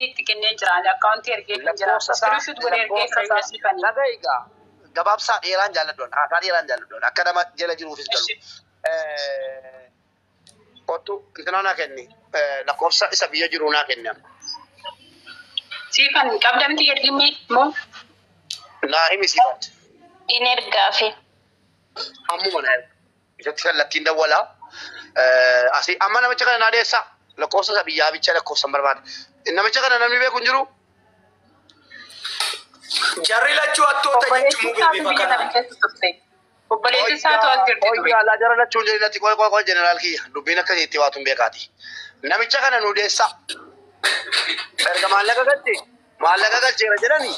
Itti kennee jira. Akkaawuntii ergee jira. Lakkoofsa isaa Screenshot godhee ergee lakkoofsa isaa siifani. dhaga'i egaa gabaabsaa dheeraan jaalladhu haasaa dheeraan jaalladhu akka nama jala jiruufis galu. Kottu intinaa naa kenni lakkoofsa isa biyya jiru naa kenni amma. Siifan qabda miti ergimee moo? Naa himi siifan. In ergaafi. Ammuma naa erga. Isatti kallattiin dawwalaa. Asii amma namicha kana naa dhiyeessaa. Lakkoofsa isa biyyaa bicha lakkoofsa hin barbaada. Namicha kana namni beeku hin jiru. Jarri lachuu hattoota Obboleettii jechuun isaatu bifa biyya kana kanaan. keessa turte. Obboleettii isaatu as jirti ture. Oyyaa laa jara lachuu hin jedhin qoy qoy qoy jeneraal kiyya dubbiin akkasii itti waatu hin beekaati. Namicha kana nu dhiyeessaa. Erga maallaqa galche maallaqa galcheera jedhani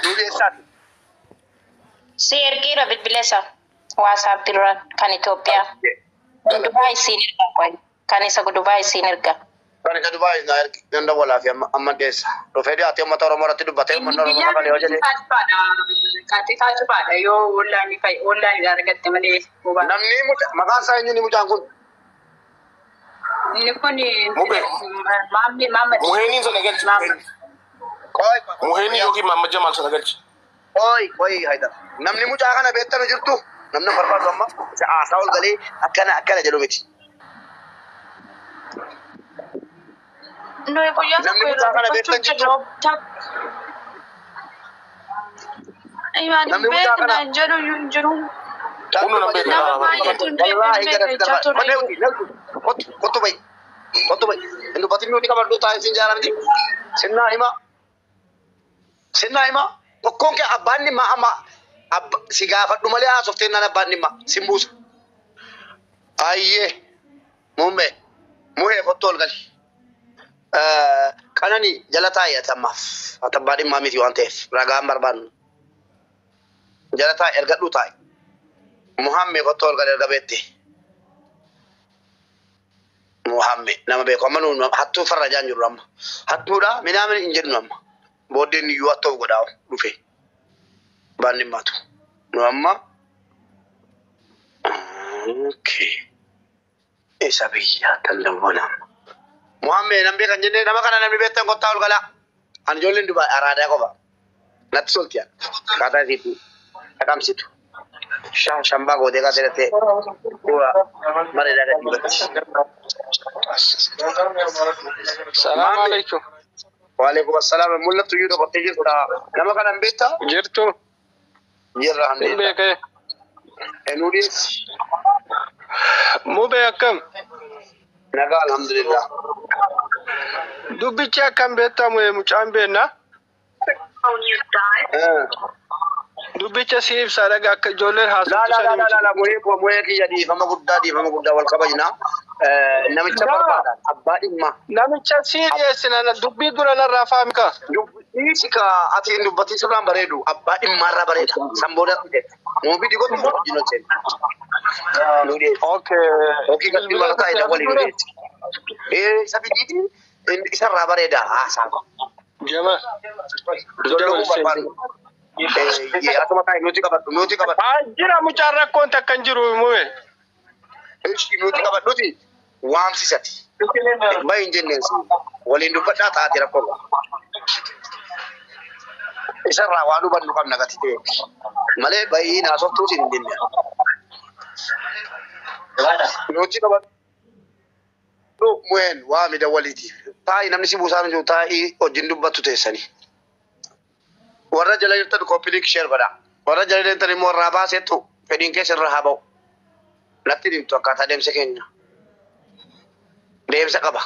nu dhiyeessaati. Si ergeera bilbila isaa. WhatsApp duraan kan Itoophiyaa. Dubaay siin erga qoy. Kan isa Dubaay siin erga. Kan isa Dubaay naa ergi nan dawwalaa fi amma amma dhiyeessa. Dhufee dhiyaatee uummata Oromoo irratti dubbatee Inni uummanni Oromoo biyyaa kafalee yoo jedhe. cufaadha. Qaxxisaa cufaadha yoo ollaani fa'i ollaani argatte malee hubaa. Namni mucaa maqaan isaa eenyu ni mucaan kun? Inni kun Mube. maammee maammad. Muheeniin sana galchi. Maammad. Qoy qoy Muheenii yookiin Maamma Jamaal sana galchi. qoy qoy haydar. Namni mucaa kana beektanu jirtu namni barbaadu amma isa haasaa ol galee akkana akkana jedhu miti. Nuyi guyyaa Namni tokko mucaa irraa kana dubbachuu beektan jirra. Imaan hin Namni mucaa beekna kana hin jedhu iyyuu hin jiru. Humna nan beekna. Nama baay'eetu hin Wallaahi beekna gara jechaa ture. Kottu kottu bahi kottu bahi hin dubbatin nuti qabadhu taa'ee sin jaalamti sinnaa hima sinnaa hima tokkoon kee abbaan dhimma amma si gaafadhu malee haasoftee naan abbaan dhimma sin buusa. Ayyee muummee muhee kottu ol gali. Qananii jala taa'i ati ammaaf ati abbaa dhimmaa miti waan ta'eef ragaan barbaannu jala taa'i ergadhu taa'i. Muhammee kottu ol gali erga beekte. Muhammee nama beeku amma nuun hattuu farrajaan jirru amma hattuudha minaamin hin jennu amma booddeen iyyuu hattoof godhaa dhufe abbaan dhimmaatu nu amma okay isa biyyaa tan dawwala amma. Muhammee nan beekan jennee nama kana namni beektan kottaa ol galaa. Ani ijoolleen Dubaay araadaa qofa. Natti tolti akkaataa isiitti dhaqamsitu. Shambaa gootee kaatee dhattee suura bareedaa gadi dibatti. Salaamu alaikum. Waalaikum assalaam. Mul'attu iyyuu dhokattee jirta. Nama kana hin beektaa? Jirtu Jirra hin alhamdulillah. beekee. Nuu dhiyeessi. Mubee akkam? Nagaa alhamdulillah. Dubbichi akkam beektamu mucaan beekna. Dubbicha si ibsaa dhagaa akka ijoolleen Laa haasoftu laa laa sanii laa miti. laa muhee koo muhee kiyya dhiifama guddaa dhiifama guddaa wal kabajna. Namicha Yaa barbaadan abbaa dhimma. namicha sii dhiyeessina dubbii dura narraa faamika. Dubbii ka ati hin dubbatin sirraan bareedu abbaa dhimmaarraa bareeda. San booda nuu bidi godhu wajjin hojjenna. Nuu dhiyeessi. Okay. Yookiin galtii Bilbila warra taa'e isaa waliin nu dura. dhiyeessi. Isa bidiiti isarraa bareeda haasaa. Jama. Dolloguu Jama barbaadu. Asuma taa'e nuti qabadhu nuti qabadhu. Haa jira mucaan rakkoon takka hin jiru mube. Ishii nuti qabadhuti waamsisati. Bayi hin jenneen si waliin dubbadhaa taate rakkoo qaba. Isarraa waan hubannu qabna gati ta'e malee bayi naasoftuus hin jenne. Nuti qabadhu muheen waami dawwaliiti. Taa'i namni si buusaa jiru taa'ii wajjin dubbattu teessanii. Warra jala jirtan koppiliik sheer godhaa. Warra jala jirtan immoo irraa baasettu fedhiin keessa irra haa ba'u. Natti dhimtu akkaataa deemsa keenya. Deemsa qaba.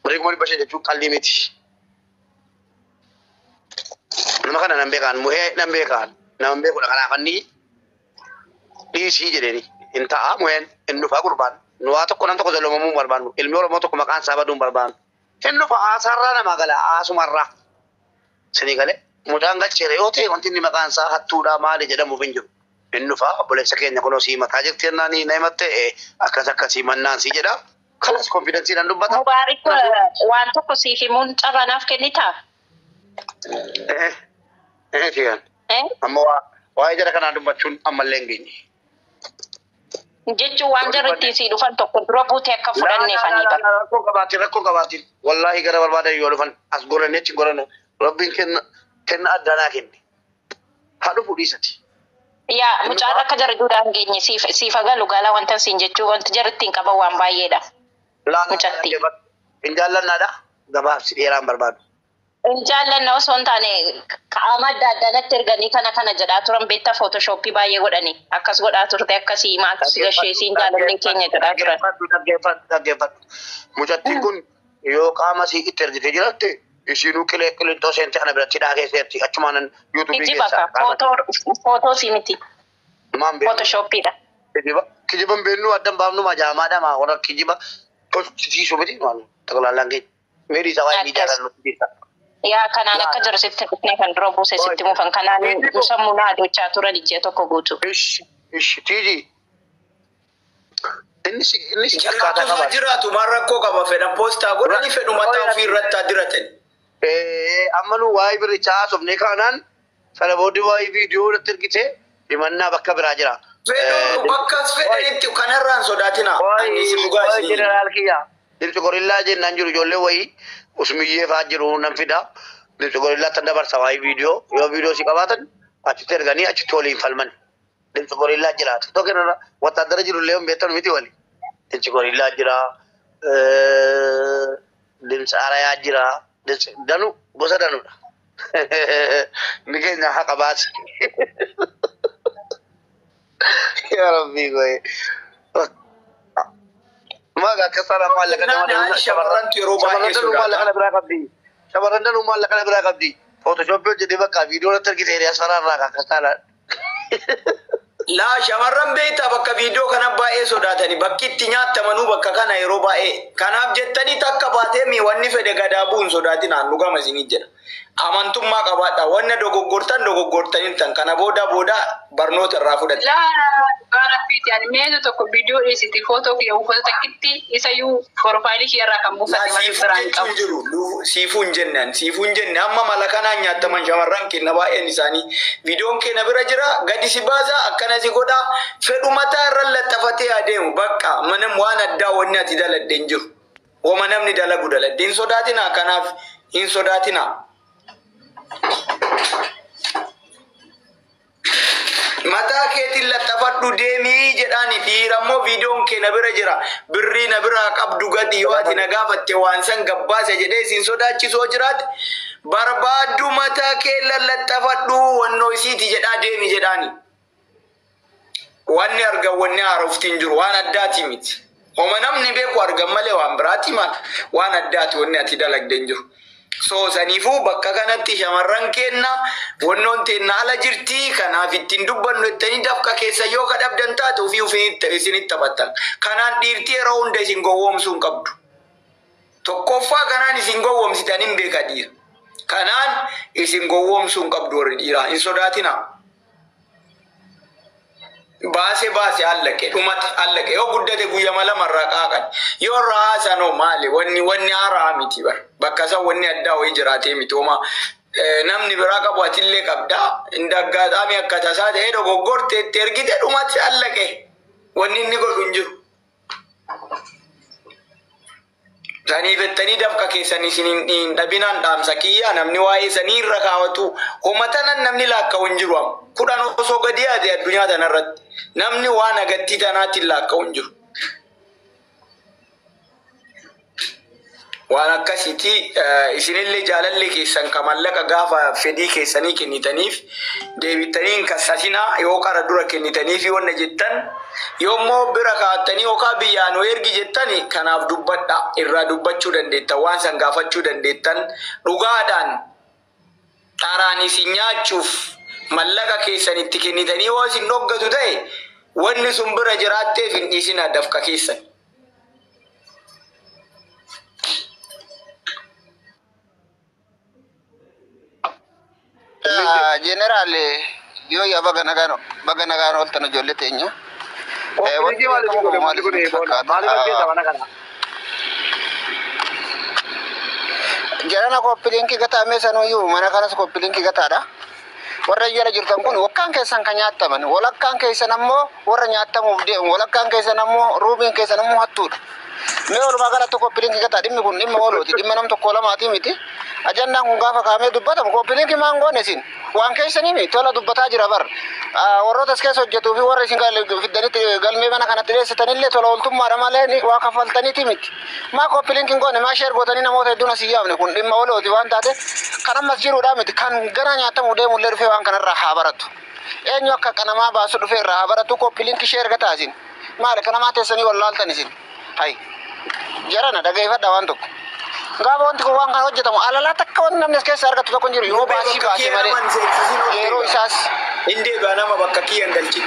Birrii 500,000 jechuun qal'ii miti. Nama kana nan beekaan muhee nan beekaan nama beekudha kanaaf anni dhiisii jedheeni hin ta'a muheen hin dhufaa gurbaan. Nu waa tokko nam tokko zalloomamuu hin barbaannu. Ilmi Oromoo tokko maqaan isaa baduu hin barbaannu. Hin dhufa haasaarraa namaa gala haasumarraa. Sinii galee mucaan galcheera yoo ta'e wanti inni maqaan isaa hattuudha maali jedhamuuf hin jiru. Hin dhufa obboleessa keenya kunoo sii mataa jirti jennaan na himatte akkas akkasii mannaan sii jedha. Kanas konfidensiidhaan dubbata. Mubaarik waan tokko siif himuun carraa kennitaa? Fiyan. Eh? Amma waa'ee jara kanaa dubbachuun ammallee hin geenye. Jechuun waan jarri ittiin sii dhufan tokko dura buutee akka fudhanneefanii bara. Rakkoo qabaatiin rakkoo qabaatiin wallaahi gara barbaadan yoo dhufan as goranii achi gorana rabbiin kenna kenna addanaa kenne haa dhufu dhiisati. Yaa mucaan akka jarri duudhaan geenye siif galu galaa wanta siin jechuu wanti jarri ittiin qaban waan baay'eedha. Mucatti. Hin jaallannaadha gabaabsi dheeraan barbaadu. Hin jaallanna osoo hin taane qaama adda addaa natti erganii kana kana jedhaa turan beektaa footoshoppii baay'ee godhanii akkas godhaa turte akkasii maaltu si gashee siin jaalallee keenya jedhaa turan. Dhaggeeffadhu dhaggeeffadhu. Mucattiin kun yoo qaama sii itti ergitee jiraatte ishiinuu qilee qilintoo seente kana biratti hidhaa keessatti achumaan yuutuubii Kijiba keessa. ka footoo sii miti Maan beeknu. footoshooppiidha. Kijiba kijiban beeknu addan baafnu majaamaadha maa warra kijiba tolchisiisu miti maal xaqlaalaan keenya. Meedii isaa waa'ee miidiyaa nutti dhiisa. Yaa kanaan akka jiru sitti dhufnee kan dura buuse sitti mufan kanaan sammuu naa adochaa turan ijjee tokko guutuu. Ishi ishi tiiji. Innis innis akkaataa Jiraatu qaba. jiraatu maal rakkoo qaba fedhan poostaa godhanii fedhu mataa ofii irratti haa diratan. Amma nu waa'ee birrichaa haasofnee kaanaan sana booddee waa'ee viidiyoo irratti ergite himannaa bakka biraa jira. Fedhu bakka fedhanitti kanarraan sodaatina. Ani isin dhugaa Waa'ee isin. jeneraal kiyya. Dimtsi gorillaa jennaan jiru ijoollee wayii usmiyyee fa'aa jiru nan fida. Dimtsi gorillaa tan dabarsa waa'ee viidiyoo yoo viidiyoo si qabaatan achitti erganii achitti waliin falman. Dimtsi gorillaa jira. Tokko irra wattaadara jiru illee hin beektan miti wali. Dimtsi gorillaa jira. Dimtsi arayaa jira. Dimtsi danu gosa danuudha. Ni keenya haqa baase. Yaa Rabbii goye. Maga akka sana maallaqa nama Naan shamarrantu yeroo baay'ee Shamarran danuu maallaqa sodaata. na biraa qabdi. Shamarran danuu maallaqa na biraa qabdi. Footoshoppii hojjetee bakka viidiyoo irratti argite hiriyaa sararraa akka saalaan. Laa shamarran beektaa bakka viidiyoo kana baay'ee sodaatani bakki itti nyaatamanuu bakka kana yeroo baay'ee kanaaf jettanii takka baatee mi wanni fedhe gadaa bu'uun sodaatinaan dhugama isinii jedha. Amantummaa qabaadha wanna dogoggortan dogoggortanii tan kana booda booda barnoota irraa fudhatte. Laa dhugaa rabbiiti ani meeshaa tokko viidiyoo dhiisiti footoo kiyya uffata takkitti isayyuu profaayilii kiyya irraa kan Laa buufate malee siifuu biraan jechuun qabu. jiru siifuu hin jenne ani siifuu hin jenne amma mala kanaan nyaataman shamarran keenya baay'een isaanii viidiyoon keenya bira jira gadi si baasa akkana si godha fedhu mataa irra laxafatee adeemu bakka manam waan addaa wanni ati daladde hin jiru wama namni dalagu daladde hin sodaatinaa kanaaf hin sodaatinaa. Mataa keetiin laxafadhu deemii jedhaani dhiira immoo viidiyoon kee na bira jira birrii na biraa qabdu gadi yoo ati na gaafatte waan san gabbaase jedhee isin sodaachisoo jiraate barbaaddu mataa kee lallaxafadhu wannoo isiiti jedhaa deemi jedhaani. Wanni argan wanni haarofti hin jiru waan addaati miti. Homa namni beeku argan malee waan biraati maal waan addaati wanni ati dalagde hin jiru. So saniifuu bakka kanatti shamarran keenna wannoon teenna ala jirti kanaaf ittiin dubbannu jettanii dafqa keessa yoo ka dhabdan taate ofii ofii isinitti taphattan. Kanaan dhiirti yeroo hunda isin gowwoomsuu hin qabdu. Tokkoffaa kanaan isin gowwoomsitan hin beeka dhiira. Kanaan isin gowwoomsuu hin qabdu warri dhiiraa hin sodaatinaa. Baase baase allaqe dhumate allaqe yoo guddate guyyama lamarraa qaaqan yoo irraa haasanoo maali wanni wanni haaraa miti bar bakka san wanni addaa wayii jiraatee miti homaa namni biraa qabu atillee qabdaa indaggaadhaami akka tasaa ta'ee dogoggorte itti ergite dhumate allaqe wanni inni godhu hin jiru. Saniif jettanii dafqa keessan isin hin dhabinaan dhaamsa kiyyaa namni waa'ee sanii irra kaawwatu homa tanan namni laakka'u hin jiru amma kudhan osoo gadi yaade addunyaa tanarratti namni waan agattii tanaatiin laakka'u hin jiru. Waan akkasiiti isinillee jaalalli keessan ka mallaqa gaafa fedhii keessanii kennitaniif deebitanii hin kassasinaa yoo qara dura kennitaniif wanna jettan yoommoo bira kaa'attanii yookaan biyyaan ergi jettani kanaaf dubbadha irraa dubbachuu dandeettan waan san gaafachuu dandeettan dhugaadhaan xaraan isin nyaachuuf mallaqa keessan itti kennitanii yoo isin dhoggatu ta'e wanni sun bira jiraatteef hin dhiisinaa dafqa keessan. Jeneraal yoo yaa baga nagaan baga nagaan ooltan ijoollee teenya. Wanti beekamu maal isinitti fakkaata? Jarana koppiliinkii gataame sanuyyuu mana kanas koppiliinkii gataadha. Warra jala jirtan kun wakkaan keessan kan nyaattaman, walakkaan keessan ammoo warra nyaattamuuf deemu, walakkaan keessan ammoo ruubiin keessan ammoo hattuudha. Mee walumaa galatti copy link gataa dhimmi kun dhimma ooluuti dhimma nam tokko lamaatii miti. Ajandaan kun gaafa kaa'amee dubbatamu copy link maan goone isin waan keessanii mi tola dubbataa jira bar. Warroota as keessa hojjetuu fi warra isin fiddanitti galmee mana kanatti dhiyeessitanillee tola ooltummaadha malee waa kaffaltaniiti miti. Maa copy link hin goone maa share gootanii namoota hedduun asii yaamne kun dhimma ooluuti waan taate kan ammas jiruudha miti kan gara nyaatamuu deemullee dhufee waan kanarraa haa baratu. Eenyu akka qanamaa baasu dhufee irraa haa baratu copy link share gataa isin. Maali kanamaa teessanii wallaaltan isin. Hai. Jarana dhageeffadha waan tokko. Gaafa wanti kun waan kana hojjetamu alalaa takka wanti namni as keessa argatu tokko hin jiru yoo baasii baasee malee yeroo isaas. Hin deebi'a nama bakka kiyyan galchine.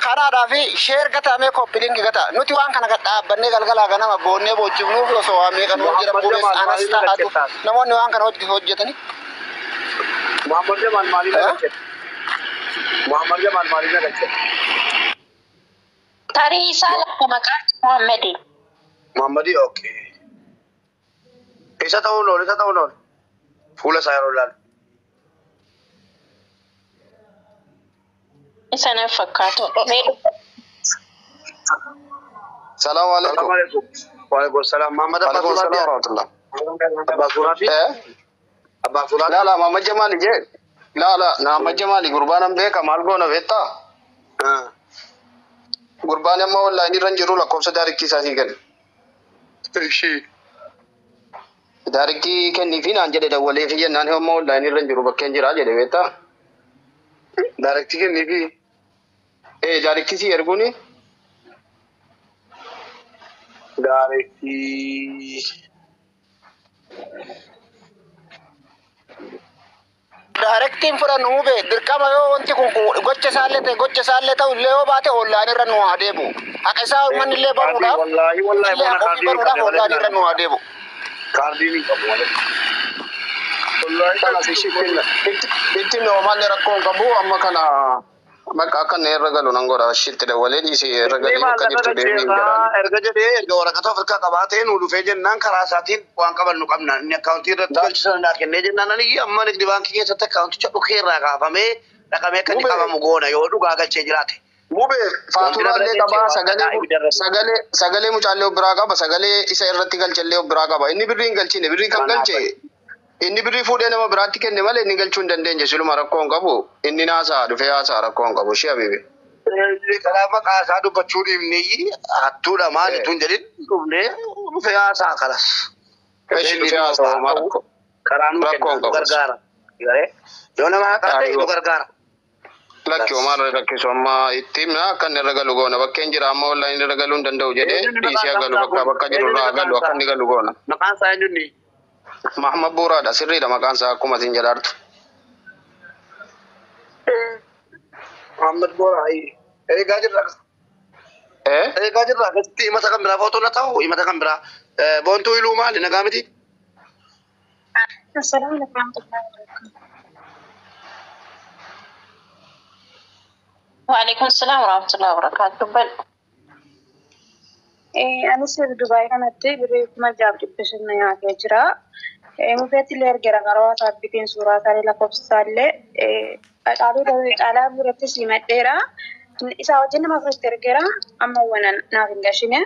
Kanaadhaa fi share gatamee copy link gata nuti waan kana gad dhaabbannee galgalaa ganama boonnee boojjifnuuf osoo waa meeqa nuuf jira bubees anas ta'atu namoonni waan kana hojjetanii. Muhammad Jamal maaliif na galchite? Muhammad Jamal maaliif na galchite? Tarii isaa lafa maqaan Muhammadi. Muhammadi okay. Isa ta'uun oolu isa ta'uun oolu. Fuula isaa yeroo ilaalu. Isa na fakkaatu. Salaamu alaikum. Waalaikum salaam. Muhammad Abbaa Waalaikum Suuraati. salaam warahmatullah. Abbaa Suuraati. Abbaa Suuraati. La la Muhammad Jamaali jee. La la Muhammad Jamaali gurbaan beeka maal goona beektaa? Gurbaan amma online irra hin jiru lakkoofsa daariktii isaa sii kenna. Ishii. Daariktii kenniifi naan jedhe dawwalee fi jennaan amma online irra hin jiru bakkeen jiraa jedhe beektaa? Daariktii kenniifi. Ee daariktii sii erguuni. Daariktii. Daarektiin fudhannu hubee dirqama yoo wanti kun gocha isaallee ta'e gocha isaallee ta'u illee yoo baate ollaan irra nu haa deebi'u. Haqa isaa uummanni illee baruudhaaf Wallaahi wallaahi illee haqa ofii baruudhaaf ollaan irra nu haa deebi'u. Kaardiin hin qabu malee. Kanas ishii kenna. Itti normaalli rakkoo hin qabu amma kana bakka akka inni irra galu nan godha ishiitti dawwalee dhiisee irra galee bakka jirtu deemee hin jedhaan. Erga jedhee erga waraqata Afrikaa qabaatee nu dhufee jennaan karaa isaatiin waan qaban nu qabna. Inni akkaawuntii irratti galchisan naa kennee jennaan ani amma nigdi baankii keessatti akkaawunticha dhukee irraa kaafamee dhaqamee akka inni qabamu goona yoo dhugaa galchee jiraate. Mube faaturaallee qabaa sagalee sagalee sagalee mucaallee of biraa qaba sagalee isa irratti galchallee of biraa qaba inni birrii hin galchine birrii kan galche inni birrii fuudhee nama biraatti kenne malee inni galchuu hin dandeenye siluma rakkoo hin qabu inni naasaa dhufee haasaa rakkoo hin qabu ishee habibi. Karaa maqaa isaa dubbachuu dhiibneeyyi hattuudha maal ittuu hin jedhin dhufnee dhufee haasaa kalas. Ishee dhufee haasaa homaa rakkoo Karaa nu rakkoo kenna hin nu qabu. gargaara. Yoo nama haqaa ta'e nu gargaara. Lakki homaa rakkisu amma itti himna akka inni irra galu goona bakkeen jira amma online irra galuu hin danda'u jedhee dhiisee haa galu bakka bakka jiru irraa haa galu akka inni galu goona. Maqaan isaa eenyuuni? Mahammad Buuraadha sirriidha maqaan isaa akkuma isin jedhaartu. Muhammad Buuraa eegaa jirra. Eegaa jirra akkasitti himata kan biraa footoo na ta'u himata kan biraa boontuu iluu maali nagaa miti? Assalamu alaikum warahmatullahi wabarakatuh. Waalaikum salaam warahmatullahi wabarakatuh. Anis Dubaay kanatti birrii 6,500 nyaatee jira. Mufeetti illee ergeera karaa waasaappiitiin suuraa isaallee lakkoofsa isaallee caalaa biratti simadheera. Isaa wajjin nama afuritti ergeera amma waan naaf hin gashine.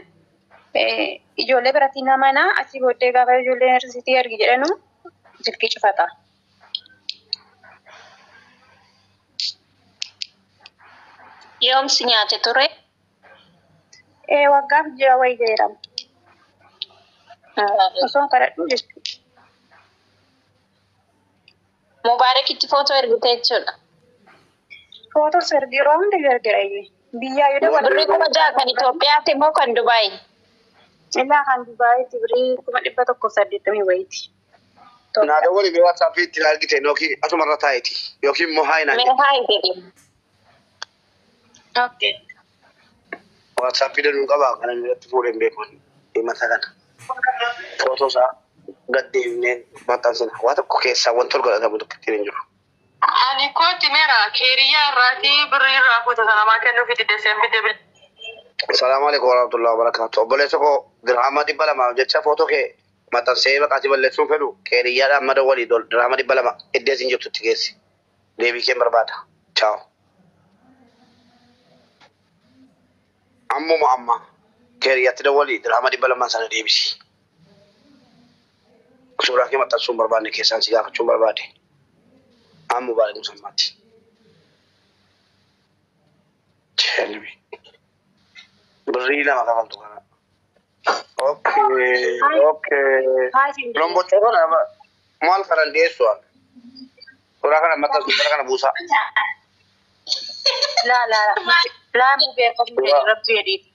Ijoollee biratti nama na asii booddee gaafa ijoolleen hirsiitii ergi jedhanu silkii cufata. Yoomsi nyaate ture? Waggaaf ji'a wayii jedhama. Osoo kadhadhu jechuudha. Mubaarakitti footoo ergite jechuudha. Footoo ergi yeroo hunda ergira iyyuu. Biyyaa yoo dabalatu. Birrii 6,000 kan Itoophiyaatti immoo kan Dubaay. Illaa kan Dubaayitti birrii 180 wayiiti. Naa dawwali mee waatsaappii ittiin argite yookiin asumarra taa'iti yookiin immoo haayi naan Mee haayi jedhi. Okay. Waatsaappii danuu qabaa kana irratti fuudhee hin beeku himata kana. Footoo isaa gad deemnee maxxansina. Waa tokko keessaa wanti ol godhatamu tokko ittiin hin jiru. Ani kooti meera keeriyaa irraatii birrii irraa fuuta namaa kennuufi diddeesseen fide bil. Salaamu alaikum warahmatullahi wabarakatuh. Obboleessa koo dirhama 200 jecha footoo kee Maxxansee maqaa si balleessuun fedhu keeriyyaadha amma dawwalii dirhama 200 iddoo isin jirtutti geessi. Deebii kee barbaada. Chaaw. Ammuma amma keeriyyaatti dawwalii dirhama 200 sana deebisi. Suuraa kee maxxansuun barbaanne keessaan si gaafachuun barbaade. Ammu baay'ee musammaatti. Chelbi. Birrii lama kafaltu kana. Okay, okay. Lombochoo kana maal kanan dhiyeessu an? Suuraa kana maxxansu bara kana buusaa. Laa laa laa mubee qofni rabbi jedhiiti.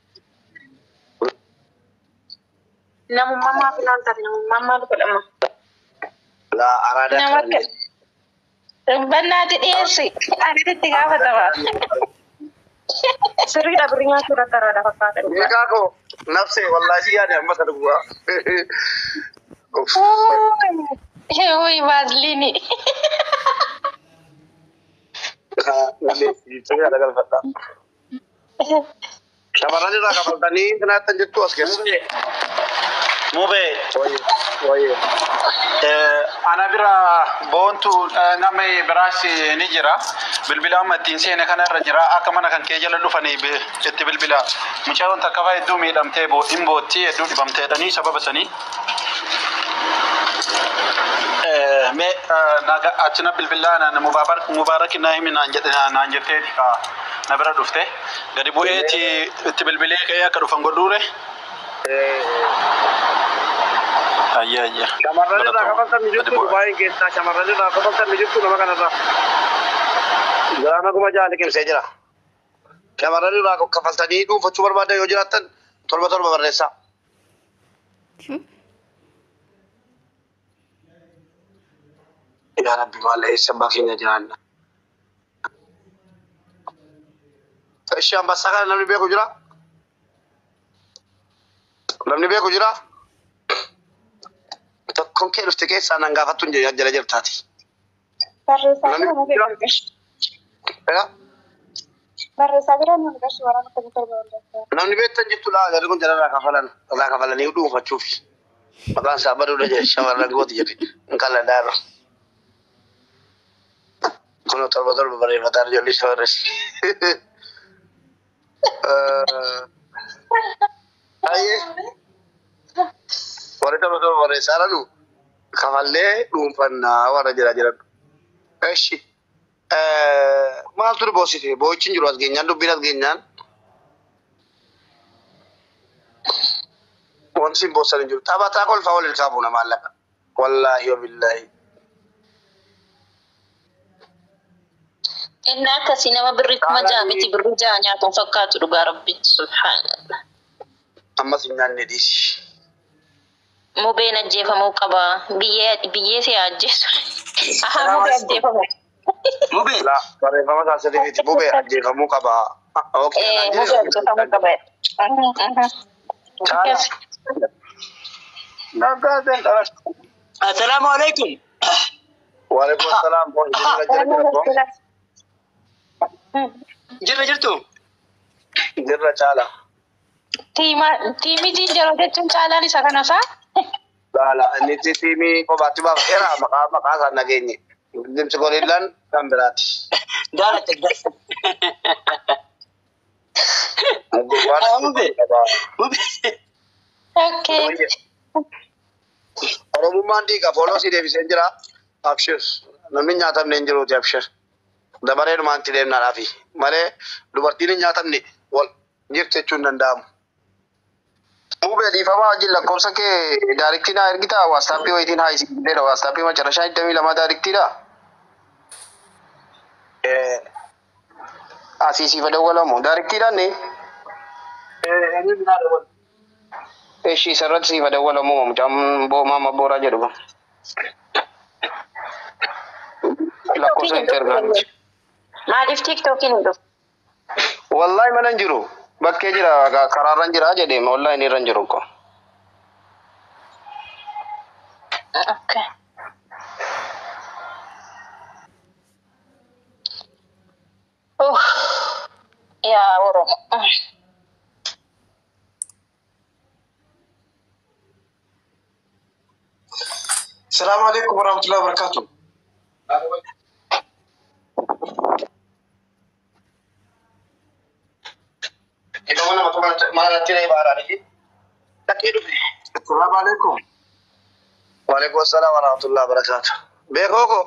Namummaa maaf naan taate namummaa maal godhama? Laa araadaa Nama kanan akka bannaati dhiyeessi. Ani itti gaafatama. Sirriidha birrii nyaachuu irratti araadaa fakkaata dhugaa. Meeqaa koo nafsee wallaahi si yaade amma sana dhugaa. Wuy vaaziliini. Shamarran irraa kafaltanii kanaattan jettu as keessa. Mubee. Wayye. Ana bira boontu nama biraas ni jira. Bilbila amma ittiin seene kana irra jira. Akka mana kan kee jala dhufanii itti bilbila. Mucayyoon takka fa'aa hedduu miidhamtee hin bootti hedduu dhibamteedhanii sababa sanii. Mee achina bilbilaa naan mubaarak naa himi naan jedhe naan jetteeti ka na bira dhufte. Gadi bu'eeti itti bilbilee ka'ee akka dhufan godhuure. Ayya ayya. Shamarran irraa kafaltan ni jirtu Dubaayin keessaa shamarran irraa kafaltan ni jirtu nama kanarraa. Giraama 6,000 liqimsee jira. Shamarran irraa kafaltanii dhuunfachuu barbaadan yoo jiraattan torba torba barreessaa. Yaa Rabbi maal eessa abbaa keenya jiraanna. Ishee ambassaa kana namni beeku jira? Namni beeku jira? Tokkoon kee dhufte keessaa nan gaafattu hin jala jirtaati. Barreessaa Namni jira mubee jira? qarqashi. Eh? Barreessaa jira namni qarshi waraana tokko torba barreessaa. Namni beektan jirtu laa jarri kun jala irraa kafalan irraa kafalanii dhuunfachuufi. Maqaan isaa baduudha jedhe shamarran gooti jedhe hin qalladhaa irra. Kun torba torba barreeffataa ijoollee shamarres. Ayyee warri torba torba barreessaa jiran kafallee dhuunfannaa warra jira jiran. Eshi maaltu boosite boo'ichi hin jiru as geenyaan dubbiin as geenyaan wanti sin boossan hin jiru. Taphataa kolfaa wal ilkaa buuna maallaqa. Wallaahi wabillaahi. Inni akkasii nama birrii 6,000 miti birrii 6 nyaatuun fakkaatu dhugaa rabbitti subhaanallah. Ammas hin nyaanne dhiisi. Mubeen ajjeefamuu qaba. Biyyee biyyee si haa ajjeesu. Ahaa mubee ajjeefamuu. Mubee. La barreeffama isaa sirrii miti mubee ajjeefamuu qaba. Okay naan Mubee jedhe. ajjeefamuu qaba. Caala. Nagaa Assalaamu alaikum. Waalaikum salaam. Jira jira jira. Jirra jirtu? Jirra caala. Tiimii jinjaroo jechuun caalaan isa kana isaa? Caala inni tiimii kophaatti baafteera maqaa maqaa isaan nageenye. Dimsi gorillaan kan biraati. Daalacha. Gurbaan Mubee. Mubee. Okay. Oromummaan diiga fooloo si deebisee jira. Abshir namni hin nyaatamne hin jiruuti abshir. Dabaree dhumaan itti deemnaadhaafi malee dubartiin hin nyaatamne wal jirti jechuun hin danda'amu. Mubee dhiifamaa wajjin lakkoofsa kee daariktii naa ergitaa waastaappii wayitiin haa isin gideera waastaappii macarashaa 22 daariktiidha. Asii siif dawwalamu daariktiidhaan ni. Eenyu naa dawwalu? Eshi isarratti siif dawwalamu mucaan maama booraa jedhu kun. Lakkoofsa itti ergaa miti. Maaliif tiiktookiin hin dhufu? Wallahi mana hin jiru. Bakkee jira karaarra hin jira jedhee wallahi inni irra hin jiru ko. Okay. Oh, yaa Oromoo. Salaamu alaikum warahmatullahi wabarakatuh. Iddoo nama mana tiree baaraanii dhaqqee dhufe. Salaamu alaikum. Waalaikum salaam warahmatullahi wabarakatuh. Beekoo koo.